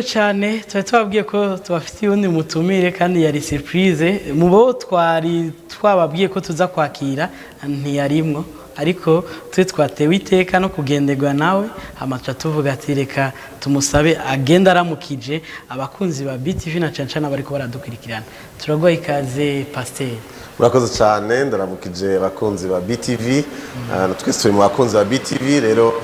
Ego cyane, tuba tubabwiye ko tubafitiye uwundi mutumire kandi yari surprise. Mu bo twari twababwiye ko tuza kwakira ntiyarimwo, ariko twe twatewe iteka no kugenderwa nawe, hama tuca tuvuga ati reka tumusabe agenda aramukije abakunzi ba BTV na cane cane abariko baradukurikirana. Turaguha ikaze, pasiteri. Murakoze cyane, ndaramukije abakunzi ba BTV. Na twese turi mu bakunzi ba BTV. Rero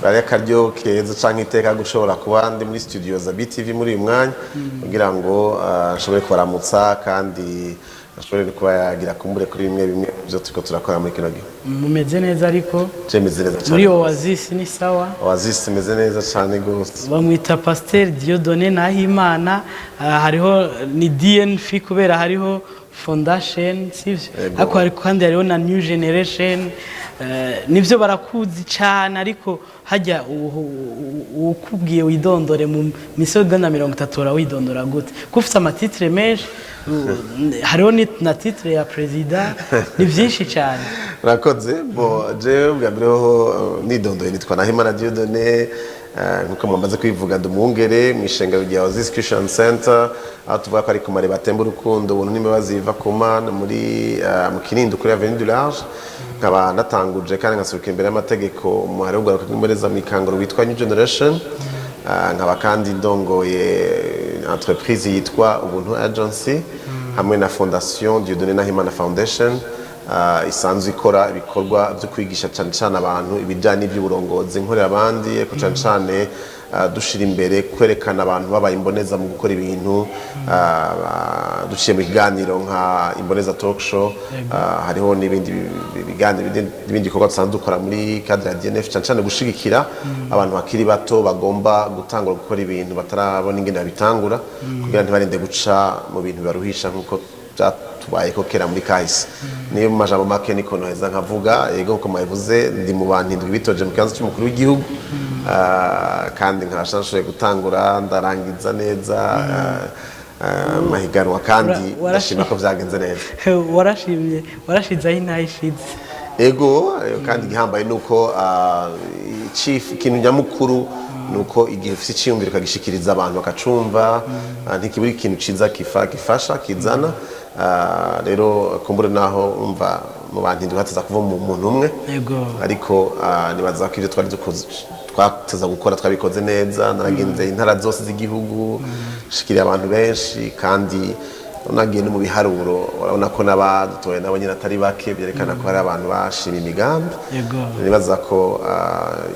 bari akaryo keza canke iteka gushobora kuba ndi muri studio za BTV muri uyu mwanya kugira ngo nshobore kubaramutsa kandi nshobore no kuba yagira kumbure kuri bimwe bimwe byo turiko turakora muri kino gihe. Mumeze neza ariko? Je meze neza cyane Muri rwose. Oasis ni sawa? Oasis imeze neza cyane rwose. Bamwita Pasiteri Dieudonné Nahimana. Hariho ni DNF kubera hariho foundation, sivyo? Yego. Ariko hari kandi hariho na New Generation, nivyo barakuzi cyane. Ariko hajya ukubwiye widondore mu misegonda 30, urawidondora gute? Ko ufite ama titres menshi, hariho na titre ya perezida, ni byinshi cyane. Murakoze. Bo jewe bwa mbere ho nidondoye, nitwa Nahimana Dieudonné, nkuko mwamaze kwivuga, ndi umwungere mu ishengero rya Oasis Christian Center, aho tuvuga ko ari ku mariba atemba urukundo, ubuntu n'imbabazi biva ku Mana, muri mu Kinindo kuri Avenue du Large. Nkaba natanguje kandi nkasuka imbere y'amategeko umuhari w'urwaruka rw'imboneza mu ikanguro witwa New Generation. Nkaba kandi ndongoye entreprise yitwa Ubuntu Agency hamwe na Fondation Dieudonné Nahimana Foundation, isanzwe ikora ibikorwa byo kwigisha cyane cyane abantu ibijyanye n'iby'uburongozi nkorera abandi, ariko cyane cyane dushira imbere kwerekana abantu babaye imboneza mu gukora ibintu, duciye mu kiganiro nka Imboneza Talk Show. Hariho n'ibindi biganiro n'ibindi bikorwa dusanzwe dukora muri cadre ya DNF, cyane cyane gushigikira abantu bakiri bato bagomba gutangura gukora ibintu batarabona ingene babitangura, kugira ntibarinde guca mu bintu bibaruhisha nk'uko byatubayeko kera muri kahise. Niyo mu majambo make niko noheza nkavuga. Yego, nkuko mwabivuze, ndi mu bantu indwi bitoje mu kibanza cy'umukuru w'igihugu. Kandi nkabasha nashoboye gutangura ndarangiza neza amahiganwa kandi ndashima ko vyagenze neza. Warashimye, warashize aho intahe ishize. Ego, kandi igihambaye ni uko ikintu nyamukuru ni uko igihe ufite icyiyumviro ukagishikiriza abantu bakacumva, ntikibura ikintu ciza gifasha kizana. Rero kumbure naho umva mu bantu indwi hateza kuva mu muntu umwe, ariko nibaza ko ibyo twari dukoze twateza gukora twabikoze neza. Naragenze intara zose z'igihugu, nshikiriye abantu benshi, kandi unagiye no mu biharuro urabona ko n'abadutoye nabo nyine atari bake, byerekana ko hari abantu bashima imigambi. Nibaza ko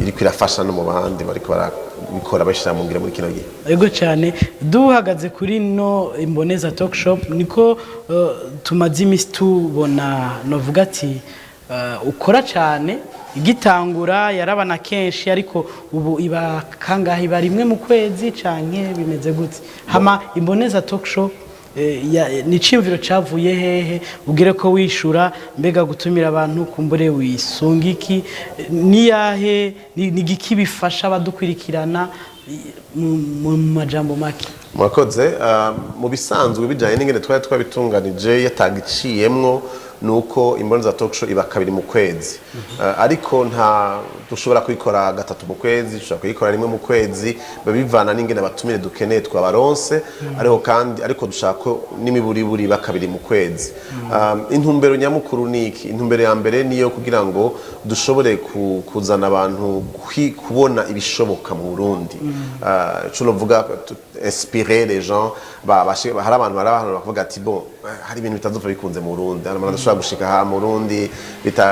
iriko irafasha no mu bandi bariko barabikora bashyira mu ngiro muri kino gihe. Yego cyane. Duhagaze kuri no Imboneza Talk Show, niko tumaze iminsi tubona, novuga ati ukora cyane. Igitangura yarabana kenshi, ariko ubu iba kangahe? Iba rimwe mu kwezi canke bimeze gute? Hama Imboneza Talk Show ni iciyumviro cavuye hehe? Ugire ko wishura, mbega gutumira abantu kumbure wisunga iki? Niyahe ni giki bifasha abadukurikirana mu majambo make? Murakoze. Mu bisanzwe bijyanye n'ingene twari twabitunganije yatanga iciyemwo, nuko Imboneza Talk Show iba kabiri mu kwezi. Ariko nta dushobora kuyikora gatatu mu kwezi, dushobora kuyikora rimwe mu kwezi, biba bivana n'ingene abatumire dukeneye twabaronse. Ariko kandi ariko dushaka ko n'imiburiburi iba kabiri mu kwezi. Intumbero nyamukuru ni iki? Intumbero ya mbere niyo kugira ngo dushobore kuzana abantu kubona ibishoboka mu Burundi. Ico novuga inspirer les gens, hari abantu bari ahantu bakavuga ati bon, hari ibintu bitazopfa bikunze mu Burundi, hari abantu badashobora gushika aha mu Burundi, bita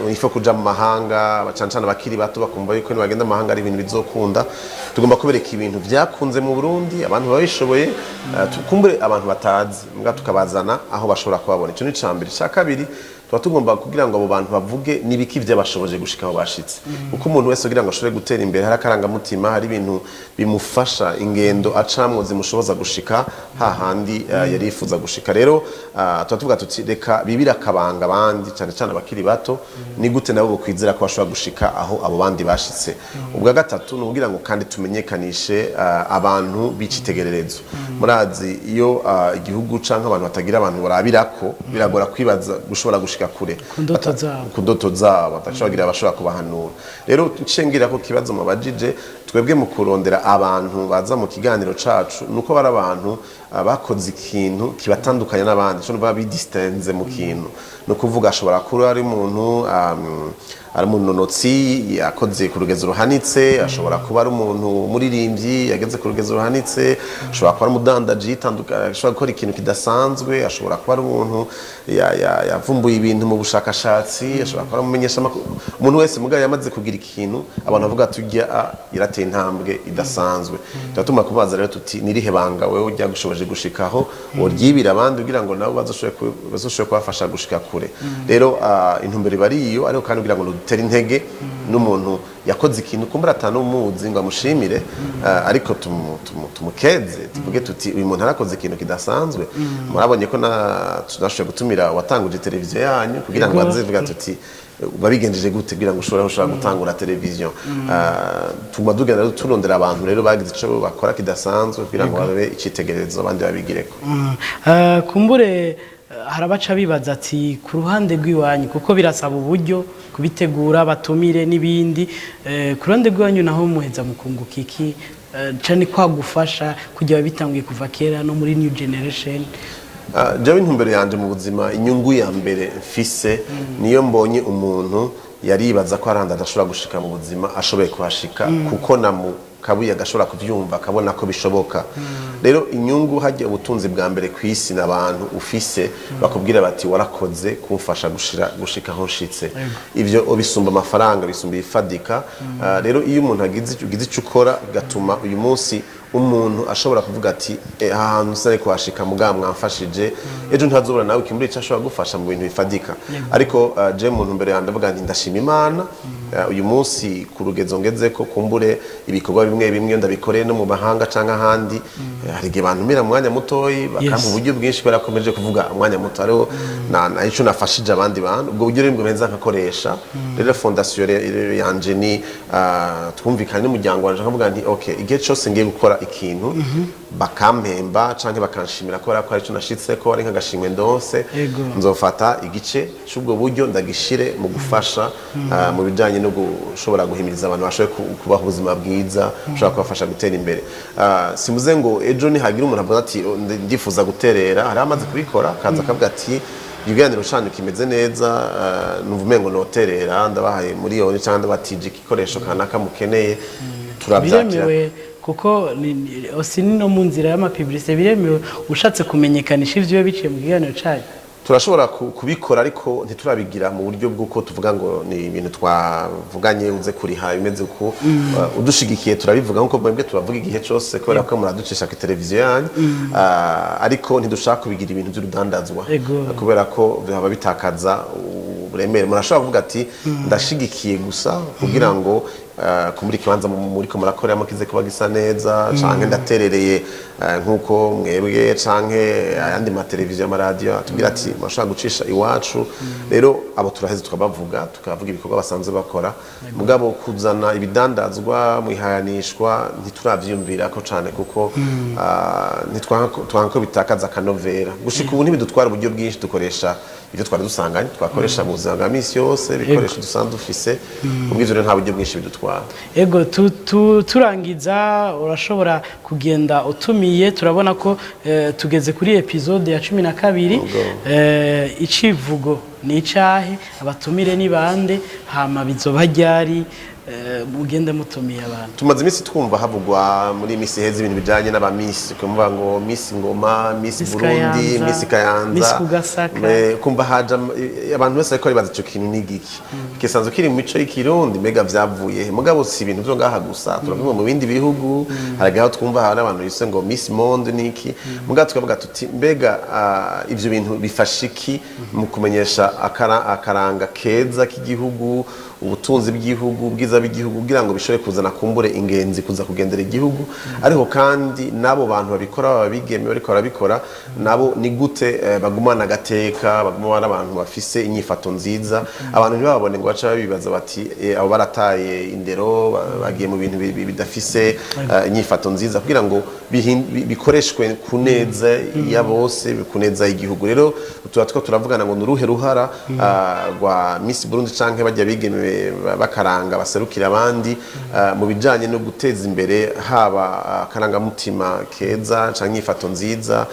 il faut kuja mu mahanga, cane cane abakiri bato bakumva yuko nibagenda mu mahanga ari ibintu bizokunda. Tugomba kubereka ibintu vyakunze mu Burundi, abantu babishoboye, tukumbure abantu batazi mbwa tukabazana aho bashobora kubabona. Ico ni ica mbere. Ica kabiri, tuba tugomba kugira ngo abo bantu bavuge n'ibiki vyabashoboje gushika aho bashitse, kuko umuntu wese kugira ngo ashobore gutera imbere hari akarangamutima, hari ibintu bimufasha, ingendo acamwo zimushoboza gushika hahandi yari yifuza gushika. Rero tuba tuvuga tuti reka bibire akabanga abandi, cyane cyane abakiri bato, ni gute nabo bokwizera ko bashobora gushika aho abo bandi bashitse. Ubwa gatatu ni ukugira ngo kandi tumenyekanishe abantu b'icitegererezo. Murazi iyo igihugu canke abantu batagira abantu barabirako, biragora kwibaza gushobora gushika. gushika kure Ku ndoto zabo. Ku ndoto zabo, badashobora kugira abashobora kubahanura. Rero nshengira ko kibazo mubajije, twebwe mu kurondera abantu baza mu kiganiro cacu, nuko bari abantu bakoze ikintu kibatandukanya n'abandi, cyo baba bidistinze mu kintu. No kuvuga, ashobora kuba ari umuntu ari umunonotsi yakoze ku rugezo ruhanitse, ashobora kuba ari umuntu umuririmbyi yageze ku rugezo ruhanitse, ashobora kuba ari umudandaji yitandukanye, ashobora gukora ikintu kidasanzwe, ashobora kuba ari umuntu yavumbuye ibintu mu bushakashatsi, ashobora kuba ari umumenyeshamakuru. Umuntu wese mugabo yamaze kugira ikintu abantu bavuga ati: "Ujya yarateye intambwe idasanzwe." Tuba tugomba kubaza rero tuti: "Nirihe banga wewe ujya gushoboje gushikaho woryibira abandi kugira ngo nabo bazoshobore kubafasha gushika kure?" Rero intumbero iba ari iyo, ariko kandi kugira ngo dutere intege n'umuntu yakoze ikintu kumbura atanumuzi ngo amushimire, ariko tumukeze, tuvuge tuti: "Uyu muntu arakoze ikintu kidasanzwe." Murabonye ko na tunashoboye gutumira uwatanguje televiziyo yanyu kugira ngo aze vuga tuti: "Babigenjeje gute kugira ngo ushobore gutangura televiziyo?" Tuguma tugenda rero turondera abantu rero bagize ico bakora kidasanzwe kugira ngo babe icitegererezo, abandi babigireko. Kumbure harabaca bibaza ati ku ruhande rw'iwanyu, kuko birasaba uburyo kubitegura, batumire n'ibindi, ku ruhande rw'iwanyu naho muheza mukunguka iki, cane kwagufasha kugira bitanguye kuva kera no muri new generation? Jewe intumbero yanje mu buzima, inyungu ya mbere mfise niyo mbonye umuntu yaribaza ko aranda adashobora gushika mu buzima ashoboye kuhashika, kuko na mu kabuye agashobora kuvyumva, akabona ko bishoboka. Rero inyungu hajya, ubutunzi bwa mbere ku isi n'abantu ufise bakubwira bati: "Warakoze kumfasha gushika aho nshitse." Ivyo bisumba amafaranga, bisumba ibifadika. Rero iyo umuntu ugize ico ukora gatuma uyu munsi umuntu ashobora kuvuga ati: "Aha hantu sinari kuhashika mugabo mwamfashije," ejo ntazobura nawe kimuri ico ashobora gufasha mu bintu bifadika. Ariko je mu ntumbero yanjye ndavuga nti ndashima Imana uyu munsi ku rugezo ngezeko. Kumbure ibikorwa bimwe bimwe ndabikoreye no mu mahanga canke ahandi, hari igihe bantumira mu mwanya mutoyi bakampa uburyo bwinshi kubera ko mpejeje kuvuga umwanya muto, hariho na ico nafashije abandi bantu. Ubwo buryo rero nibwo mpeza nkakoresha. Rero fondation rero yanje ni twumvikanye n'umuryango wanje, nkavuga nti: "Okay, igihe cose ngiye gukora ikintu bakampemba canke bakanshimira kubera ko hari ico nashitseko, ari nk'agashimwe ndonse, nzofata igice c'ubwo buryo ndagishire mu gufasha mu bijanye no gushobora guhimiriza abantu bashoboye kubaho ubuzima bwiza, ushobora kubafasha gutera imbere." Simvuze ngo ejo nihagira umuntu avuga ati: "Oh, ndifuza guterera," hari amaze kubikora akaza akavuga ati: "Ikiganiro canyu kimeze neza, numva umengo noterera, ndabahaye miliyoni cyangwa ndabatije igikoresho kanaka mukeneye," turabyakira. Biremewe, kuko osi ni no mu nzira y'ama publicité, biremewe ushatse kumenyekanisha ivyo biciye mu kiganiro canyu. Turashobora kubikora, ariko ntiturabigira mu buryo bw'uko tuvuga ngo ni ibintu twavuganye uze kuriha bimeze uko. Udushigikiye turabivuga nkuko mwebwe tubavuga igihe cyose, kubera ko muraducisha ku televiziyo yanyu. Ariko ntidushaka kubigira ibintu by'urudandazwa, kubera ko bihaba bitakaza uburemere. Murashobora kuvuga ati: "Ndashigikiye gusa kugira ngo kumuri ikibanza muriko murakoreramo kize kuba gisa neza," canke "ndaterereye nk'uko mwebwe canke ayandi mateleviziyo, amaradiyo atubwira ati: 'Murashobora gucisha iwacu.'" Rero abo turaheze tukabavuga, tukavuga ibikorwa basanzwe bakora. Mugabo kuzana ibidandazwa mu ihayanishwa ntituravyiyumvira ko cane, kuko ntitwanka ko bitakaza akanovera. Gushika ubu ntibidutwara uburyo bwinshi, dukoresha ibyo twari dusanganye twakoresha mu buzima bwa misi yose, ibikoresho dusanzwe dufise. Kubw'ivyo rero nta buryo bwinshi bidutwara. Ego, turangiza, urashobora kugenda utumiye. Turabona ko tugeze kuri épisode ya 12. Icivugo ni icahe? Abatumire ni bande? Hama bizoba ryari? Mugende mutumiye abantu. Tumaze iminsi twumva havugwa muri iyi minsi iheze ibintu bijanye n'aba miss, kumva ngo Miss Ngoma, Miss Miss Burundi, Kayanza, Miss Kayanza, Miss Kugasaka. Kumva haja abantu bose bariko baribaza ico kintu ni igiki kisanzwe kiri mu mico y'ikirundi, mbega vyavuye he? Mugabo si ibintu vyo ngaha gusa, turavuga mu bindi bihugu haragaho aho twumva hari abantu bise ngo Miss Monde niki. Mugabo tukavuga tuti: "Mbega ivyo bintu bifasha iki mu kumenyesha akaranga keza k'igihugu?" ubutunzi bw'igihugu, ubwiza bw'igihugu, kugira ngo bishobore kuzana kumbure ingenzi kuza kugendera igihugu. Ariko kandi n'abo bantu babikora, babigeme bariko barabikora, nabo ni gute bagumana agateka, bagumana abantu bafise inyifato nziza, abantu ntibababone ngo bace babibaza bati: "Abo barataye indero, bagiye mu bintu bidafise inyifato nziza", kugira ngo bikoreshwe ku neza ya bose, ku neza y'igihugu. Rero tuba two turavugana ngo ni uruhe ruhara rwa Miss Burundi canke bajya bigeme bakaranga baserukira abandi mu bijanye no guteza imbere haba akarangamutima keza canke inyifato nziza,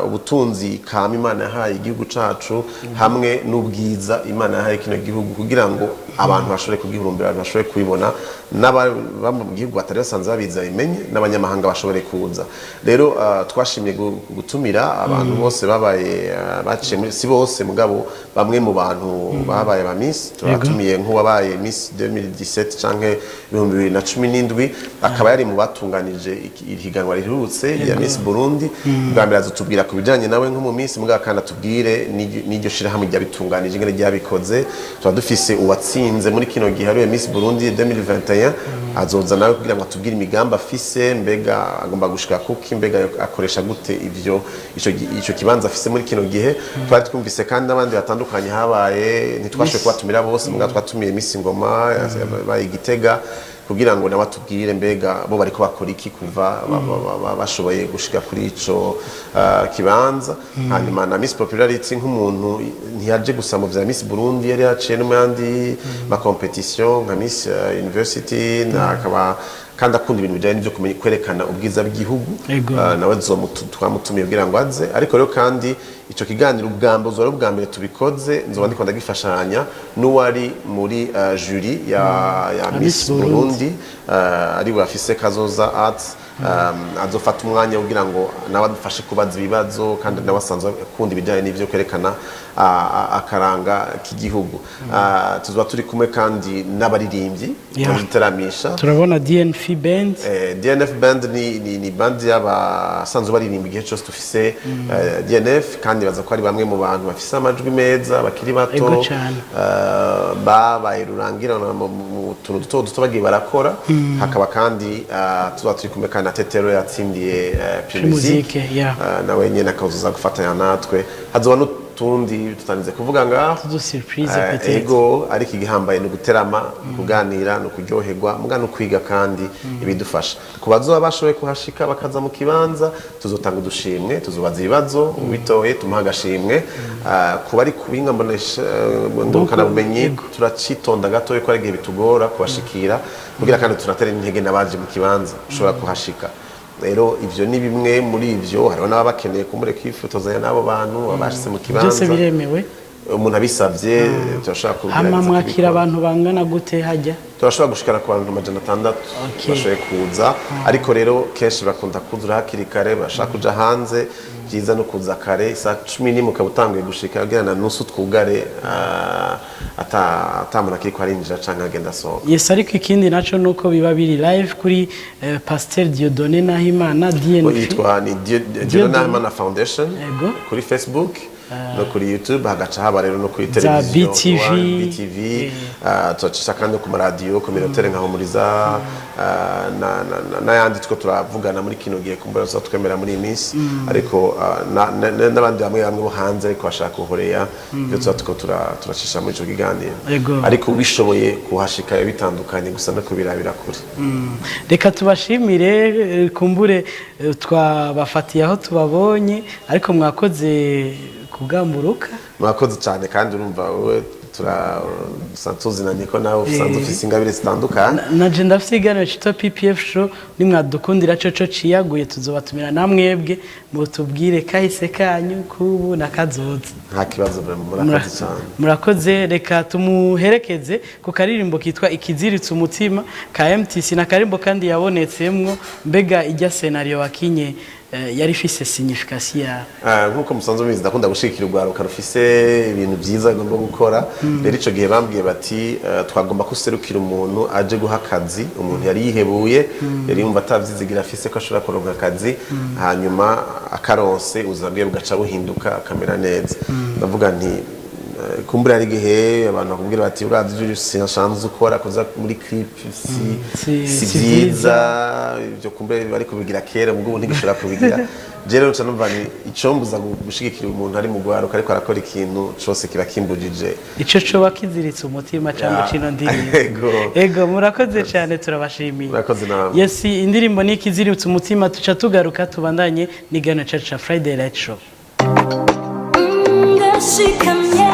ubutunzi kama Imana yahaye igihugu cacu, hamwe n'ubwiza Imana yahaye kino gihugu, kugira ngo abantu bashobore kugihurumbira, abantu bashobore kubibona, n'ababa mu gihugu batari basanzwe babizi babimenye, n'abanyamahanga bashobore kuza. Rero twashimye gutumira abantu bose babaye, baciye muri, si bose mugabo bamwe mu bantu babaye ba Miss. Turatumiye nk'uwabaye Miss 2017 canke 2017, akaba yari mu batunganije ihiganwa riherutse rya Miss Burundi. Bwa mbere azotubwira ku bijanye nawe nko mu Miss, mugabo kandi atubwire n'iryo shirahamwe ryabitunganije, ingene ryabikoze. Tuba dufise uwatsinze muri kino gihe, ariwe Miss Burundi 2021, azoza nawe kugira ngo atubwire imigambi afise, mbega agomba gushika kuki, mbega akoresha gute ivyo ico kibanza afise muri kino gihe. Twari twumvise kandi n'abandi batandukanye habaye, ntitwashoboye kubatumira bose, mugabo twatumiye Miss Ngoma yabaye Igitega, kugira ngo nawe atubwire mbega bo bariko bakora iki kuva bashoboye gushika kuri ico kibanza. Hanyuma na Miss Popularity, nk'umuntu ntiyaje gusa mu vya Miss Burundi, yari yaciye no mu yandi ma compétition nka Miss University, na akaba kandi akunda ibintu bijanye n'ivyo kumenya kwerekana ubwiza bw'igihugu. Nawe twamutumiye kugira ngo aze. Ariko rero kandi ico kiganiro ubwa mbere, uzoba ari ubwa mbere tubikoze, nzoba ndiko ndagifashanya n'uwari muri jury ya Miss Miss Burundi. Burundi, ari we afise Kazoza Arts, azofata umwanya kugira ngo nawe adufashe kubaza ibibazo, kandi nawe asanzwe akunda ibijyanye n'ivyo kwerekana akaranga k'igihugu. Tuzoba turi kumwe kandi n'abaririmbyi baduteramisha. Turabona DNF Band. DNF Band ni band y'abasanzwe baririmba igihe cyose dufise DNF, kandi baza ko ari bamwe mu bantu bafise amajwi meza bakiri bato. Ego cane. Babaye rurangirana mu tuntu duto duto bagiye barakora. Hakaba kandi tuba turi kumwe kandi na Tetero yatsindiye Primusic, Primusic, nawe nyene akazoza gufatanya natwe. Hazoba n'utundi tutanize kuvuga ngaho. Tudu surprise peut-être. Ego, ariko igihambaye ni uguterama, kuganira, ni ukuryoherwa, muga no kwiga kandi ibidufasha. Ku bazoba bashoboye kuhashika bakaza mu kibanza, tuzotanga udushimwe, tuzobaza ibibazo, ubitoye tumuha agashimwe. Ku bari ku buhinga ngurukanabumenyi, turacitonda gatoya ko ari igihe bitugora kubashikira, kugira kandi tunatere intege n'abaje mu kibanza ushobora kuhashika. Rero ivyo ni bimwe muri ivyo. Hariho n'ababa bakeneye kumureka kwifotozanya n'abo bantu babashitse mu kibanza. Byose biremewe. Umuntu abisavye turashobora Hama kugerageza mwakira kubikora. abantu bangana gute hajya? Turashobora gushikana ku bantu 600 bashoboye kuza. Ariko rero kenshi bakunda kuzura hakiri kare, bashaka kuja hanze. Byiza no kuza kare, isaha 11 ukaba utanguye gushika, kugira na nusu twugare, ata muntu akiriko arinjira canke agenda asohoka. Yes, ariko ikindi naco nuko biba biri live kuri Pasteur Dieudonné Nahimana DNF. Yitwa ni Dieudonné Nahimana Foundation kuri Facebook no kuri YouTube, hagaca haba rero no kuri Za televiziyo BTV. One, BTV. Turacisha kandi no ku maradiyo communautaire nka Humuriza n'ayandi two turavugana muri kino gihe, kumbura twemera muri iyi minsi. Ariko n'abandi bamwe bamwe bo hanze ariko bashaka kuhoreya ibyo tuba turiko turacisha muri ico kiganiro. Ariko ubishoboye kuhashika bitandukanye gusa no kubirabira kure. Reka tubashimire, kumbure twabafatiye aho tubabonye, ariko mwakoze kugamburuka. Murakoze cyane, kandi urumva wowe tuzinanye ko nawe usanzwe ufise ingabire zitandukanye. Naje ndafite ikiganiro cyitwa PPF Show, nimwadukundira coco ciyaguye tuzobatumira namwebwe mutubwire kahise kanyu kubu na kazoza. Nta kibazo vraiment, murakoze cyane. Murakoze. Reka tumuherekeze ku karirimbo kitwa Ikiziritse Umutima ka MTC, na karimbo kandi yabonetsemwo. Mbega ijya scénario wakinye yari ifise signification ya? Nk'uko musanzwe mubizi, ndakunda gushigikira urwaruka rufise ibintu byiza agomba gukora. Rero ico gihe bambwiye bati twagomba kuserukira umuntu aje guha akazi umuntu yari yihebuye, yari yumva atavyizigira afise ko ashobora kuronka akazi, hanyuma akaronse ubuzima bwiwe bugaca buhinduka akamera neza. Ndavuga nti Kumbura hari igihe abantu bakubwira bati: "Urazi ibyo sinashanze ukora kuza muri clip si si si vyiza." Ibyo kumbura bari kubigira kera, ubwo ubu ntigishobora kubigira. Je rero nca numva ni icombuza gushigikira umuntu ari mu gwaruka ariko arakora ikintu cose kiba kimbujije. Ico coba kiziritse umutima cyangwa cino ndirimbo. Ego. Ego, murakoze cyane, turabashimiye. Murakoze namwe. Yes, indirimbo ni Ikiziritse Umutima. Tuca tugaruka tubandanye n'ikiganiro cacu ca Friday Light Show. Ndashikamye.